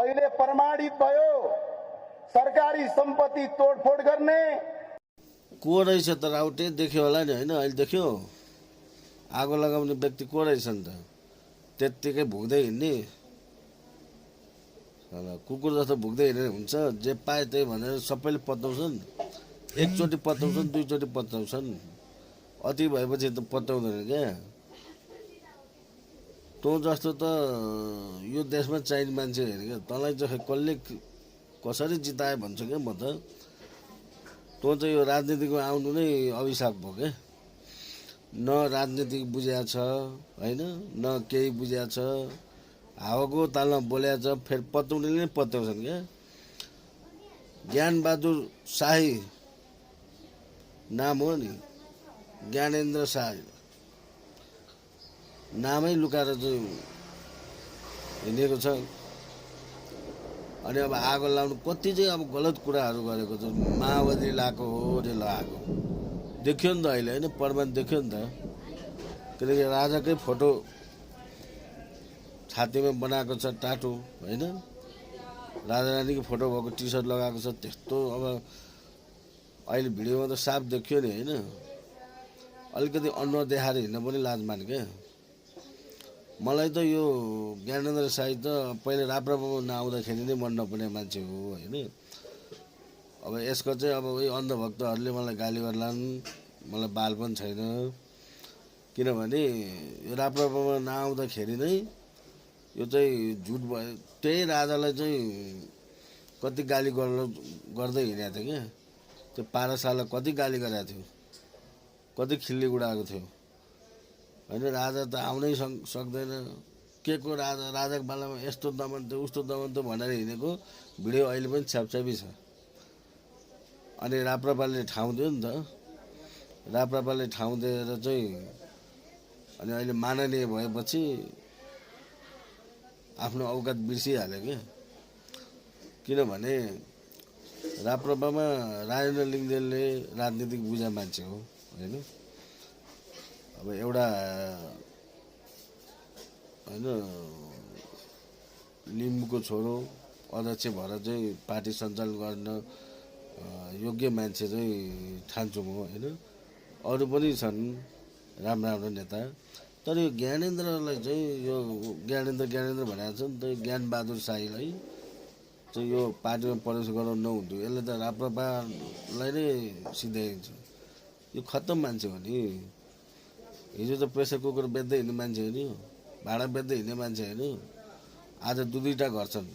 अहिले प्रमाणित भयो सरकारी सम्पत्ति तोडफोड गर्ने। को रहेछ त राउटे देख्यो होला नि होइन? अहिले देख्यो आगो लगाउने व्यक्ति को रहेछ नि त? त्यत्तिकै भुक्दै हिँड्ने कुकुर जस्तो भुक्दै हिँडेर हुन्छ। जे पाए त्यही भनेर सबैले पत्याउँछन्। एकचोटि पत्याउँछन्, दुईचोटि पत्याउँछन्, अति भएपछि त पत्याउँदैन क्या। तँ जस्तो त यो देशमा चाहिने मान्छे हेर क्या। तँलाई चाहिँ कसले कसरी जिताए भन्छ क्या म त। तँ चाहिँ यो राजनीतिमा आउनु नै अभिशाप भयो क्या। न राजनीति बुझ्या छ होइन, न केही बुझ्या छ। हावाको तालमा बोल्या छ, फेरि पत्याउनेले नै पत्याउँछन् क्या। ज्ञानबहादुर शाही नाम हो नि, ज्ञानेन्द्र शाही नामै लुकाएर चाहिँ हिँडेको छ। अनि अब आगो लाउनु कति चाहिँ अब गलत कुराहरू गरेको छ। माओवादी लाएको हो रे लगाएको देखियो नि त अहिले होइन? प्रमाण देखियो नि त। किनकि राजाकै फोटो छातीमा बनाएको छ टाटो होइन? राजा रानीको फोटो भएको टी सर्ट लगाएको छ। त्यस्तो अब अहिले भिडियोमा त साफ देखियो नि होइन? अलिकति अनुहार देखाएर हिँड्न पनि लाज माने क्या। मलाई त यो ज्ञानेन्द्र शाही त पहिले राप्रपामा नआउँदाखेरि नै मन नपर्ने मान्छे हो होइन? अब यसको चाहिँ अब उही अन्धभक्तहरूले मलाई गाली गर्लान्। मलाई बाल पनि छैन। किनभने यो राप्रपामा नआउँदाखेरि नै यो चाहिँ झुट भयो। त्यही राजालाई चाहिँ कति गाली गर्दै हिँडेको थियो क्या। त्यो पारासाला कति गाली गरेको थियो, कति खिल्ली उडाएको थियो होइन? राजा त आउनै सक्दैन। के को राजा, राजाको बेलामा यस्तो दमन थियो उस्तो दमन थियो भनेर हिँडेको भिडियो अहिले पनि छ्यापछ्यापी छ। अनि राप्रपाले ठाउँ दियो नि त। राप्रपाले ठाउँ दिएर चाहिँ अनि अहिले माननीय भएपछि आफ्नो औकात बिर्सिहाल्यो क्या। किनभने राप्रपामा राजेन्द्र लिङ्गदेनले राजनीतिक बुझा मान्छे हो होइन? अब एउटा होइन लिम्बूको छोरो अध्यक्ष भएर चाहिँ पार्टी सञ्चालन गर्न योग्य मान्छे चाहिँ ठान्छु म होइन? अरू पनि छन् राम्रो राम्रो नेता। तर यो ज्ञानेन्द्रलाई चाहिँ यो ज्ञानेन्द्र भनेको छ नि त। ज्ञानबहादुर शाहीलाई चाहिँ यो पार्टीमा प्रवेश गराउनु नहुन्थ्यो। यसले त राप्रपालाई नै सिध्याइन्छ। यो खत्तम मान्छे हो नि। हिजो त प्रेसर कुकर बेच्दै हिँड्ने मान्छे हो नि, भाँडा बेच्दै हिँड्ने मान्छे होइन। आज दुईटा घर छन्।